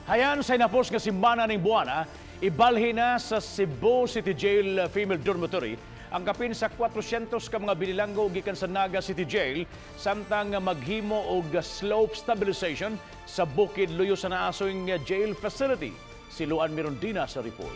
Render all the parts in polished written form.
Hayan sa inapos nga simana ning buwana, ibalhin na sa Cebu City Jail Female Dormitory ang kapin sa 400 ka mga binilanggo gikan sa Naga City Jail samtang maghimo og slope stabilization sa Bukid Luyo sa naasoing jail facility. Si Luan Mirondina sa report.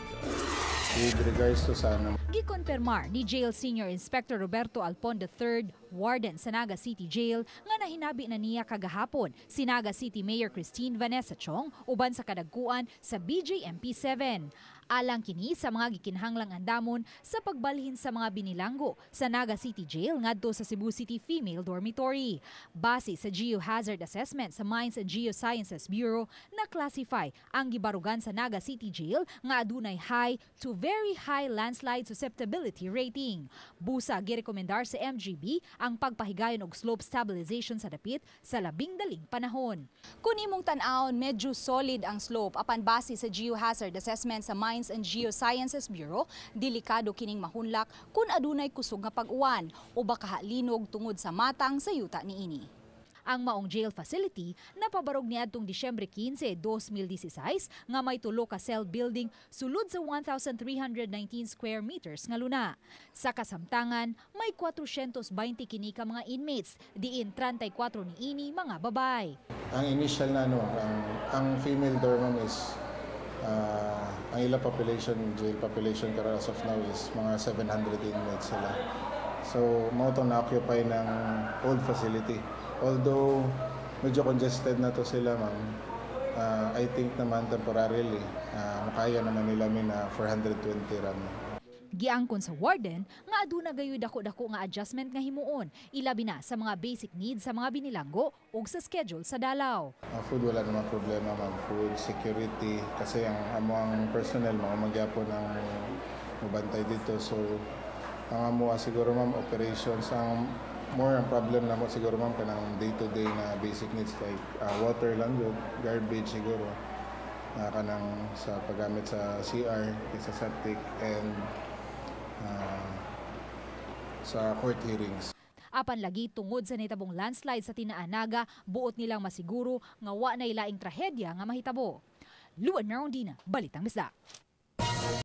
With regards to sa ano, Gikonfirmar ni Jail Senior Inspector Roberto Alpon III, warden sa Naga City Jail, nga nahinabi na niya kagahapon si Naga City Mayor Christine Vanessa Chong uban sa kadagkuan sa BJMP 7. Alang kini sa mga gikinahanglang andamon sa pagbalhin sa mga binilanggo sa Naga City Jail ngadto sa Cebu City Female Dormitory. Base sa Geohazard Assessment sa Mines and Geosciences Bureau, na-classify ang gibarugan sa Naga City Jail nga adunay high to very high landslide susceptibility rating. Busa girekomendar sa MGB ang pagpahigayon og slope stabilization sa dapit sa labing daling panahon. Kung imong tan-awon, medyo solid ang slope apan base sa Geohazard Assessment sa Mines and Geosciences Bureau, delikado kining mahunlak kung adunay kusog nga pag-uwan o baka linog tungod sa matang sa yuta niini. Ang maong jail facility napabarog niadtong Disyembre 15, 2016 nga may tulo ka cell building sulod sa 1,319 square meters nga luna. Sa kasamtangan, may 420 kini ka mga inmates, diin 34 niini mga babay. Ang initial na ano, ang female dorm, ma'am, is ang ila population, jail population karon as of now is mga 700 inmates sila. So, mao tong na-occupy ng old facility. Although, medyo congested na to sila, ma'am. I think naman temporarily, makaya naman nila mi na 420 ram. Giangkon sa warden nga aduna gayoy dako-dako nga adjustment nga himuon, ilabi na sa mga basic needs sa mga binilanggo ug sa schedule sa dalaw. Ang food, wala namang problema, ma'am. Food, security, kasi ang amo ang personnel, mga magyapon ang mabantay dito. So, ang amo siguro, ma'am, operations, ang more ang problem na mo siguro, ma'am, kanang day-to-day na basic needs like water lang yun, garbage siguro, kanang sa paggamit sa CR, sa septic, and sa court hearings. Apan lagi tungod sa nitabong landslide sa Tinaan, Naga, buot nilang masiguro nga wa nay laing trahedya nga mahitabo. Luan Merondina, Balitang Bisdak.